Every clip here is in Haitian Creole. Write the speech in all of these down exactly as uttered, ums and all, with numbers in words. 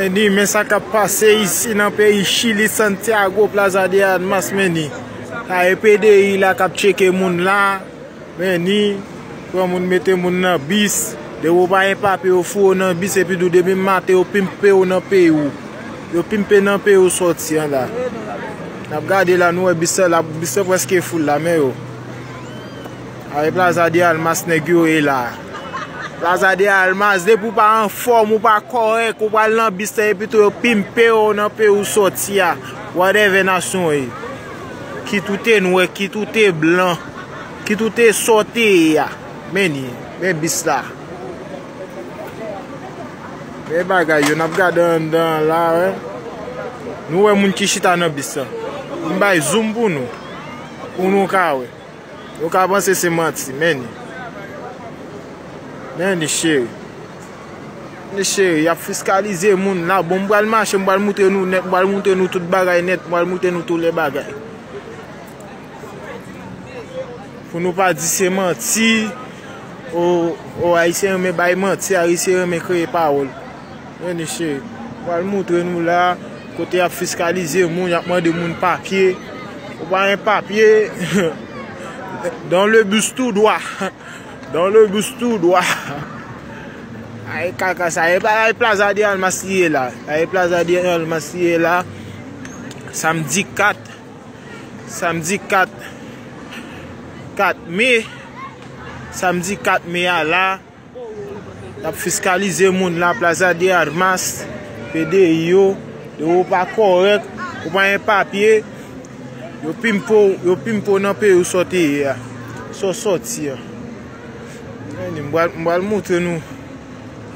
Ni men sa k ap pase isi nan peyi Chili, Santiago, Plaza de Armas, men ni. Sa e P D I la k ap tcheke moun la, men ni. Pran moun, mete moun nan bis. Depi w pa gen papye, yo foure w nan bis, epi tou depi maten, yo pimpe w nan peyi w. Yo pimpe nan peyi w sòti an la. N ap gade la, nou wè bis la, la, bis la prèske foul la, men yo. Ay, Plaza de Armas nèg yo ye la. Plaza de Armas, depi w pa anfòm, ou pa kòrèk, ou pral nan bis la, epi tou yo pimpe w nan peyi w sòti a. Whatever nasyon w ye. Kit ou te nwè, kit ou te blan, kit ou te sa w te ye a. Men ni, men bis la. Men bagay yo, n ap gade anndan an la, wè. Nou wè moun ki chita nan bis la. M bay zoom pou nou. Pou nou ka wè. Nou ka panse se manti, men ni. Men ni cheri. Men ni cheri, y ap fiskalize moun la. Bon, m pral mache, m pral moutre nou nèt, m pral moutre nou tout bagay nèt, m pral moutre nou tout lè bagay. Pou nou pa di se manti, o, o, Ayisyen renmen bay manti, Ayisyen renmen kreye pawòl. Men ni cheri, m pral moutre nou la, kote y ap fiskalize moun, y ap mande moun papye. Ou pa gen papye, dans le bus tout droit. Dans le bus tout droit. Ay, kaka sa, e pa, e Plaza de Armas li ye la. E Plaza de Armas li ye la. Samdi kat, samdi kat, kat me, samdi kat me a la. Y ap fiskalize moun la, Plaza de Armas, P D I yo, yo pa kòrèk, ou pa gen papye, yo pimpe w, yo pimpe w nan peyi w sòti ye a. Sa w sòti a. Men ni, m pral, m pral moutre nou.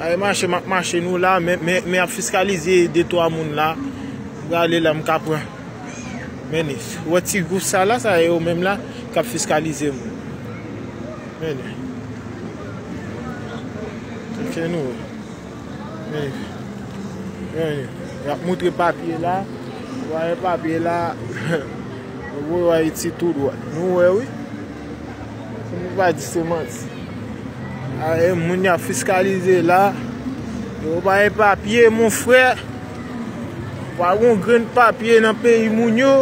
Ay mache, m ap mache nou la, men, men, men y ap fiskalize de twa moun la. M prale la, m ka pran. Men ni, ou wè ti gwoup sa la, sa yo menm la, k ap fiskalize moun. Men ni. Chèche nou. Men ni. Men ni. Y ap moutre papye la. Ou wè papye la. Ou wè Ayiti tou dwat. Nou wè wi. Pou nou pa di se manti. A, e moun y ap fiskalize la. Yo pa gen papye, mon frè. Pa gon grenn papye nan peyi moun yo.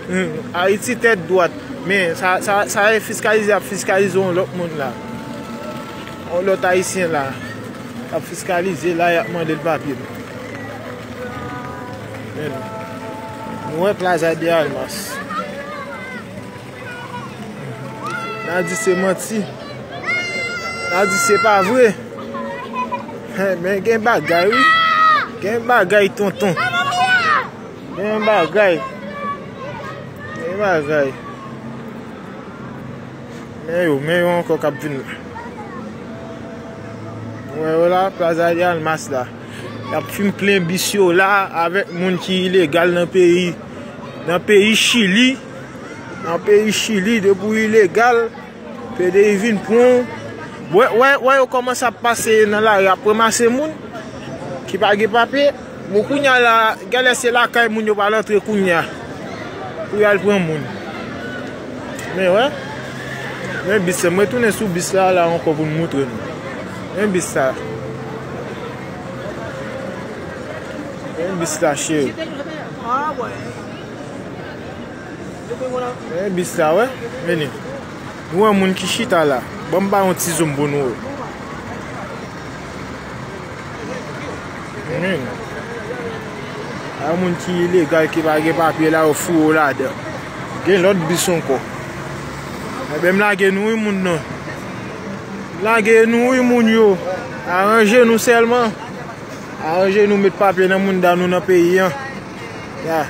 Hmm, Ayiti tèt dwat. Men, sa, sa, sa e fiskalize, ap fiskalize yon lòt moun la. Yon lòt Ayisyen la. Ap fiskalize la, y ap mande l papye. Men, nou wè Plaza de Armas. N a di se manti. N a di se pa vre. Hen, men gen bagay, wi. Gen bagay, tonton. Gen bagay. Gen bagay. Men yo, men yo ankò k ap vin la. Wè yo la, Plaza de Armas la. Y ap fin plen bis yo la avèk moun ki ilegal nan peyi, nan peyi Chili. Nan peyi Chili, depi w ilegal, P D I vin pran w. Wè, wè, wè yo kòmanse ap pase nan lari ap ranmase moun ki pa gen papye. Bon, kounye a la, genlè se lakay moun yo pral antre kounye a pou y al pran moun. Men wè, men bis la, mwen tounen sou bis la la ankò pou m moutre nou. Men bis la. Men bis la, cheri. Men bis la, wè. Men li. Nou wè moun ki chita la. Ban m ba yon ti zoom pou nou wè. Men. A moun ki ilegal, ki pa gen papye la, yo foure yo ladan. Gen lòt bis ankò. Enben, m lage nou wi, moun nan. M lage nou wi, moun yo. Aranje nou sèlman. Aranje nou, met papye nan mounda nou nan peyi an. Ya.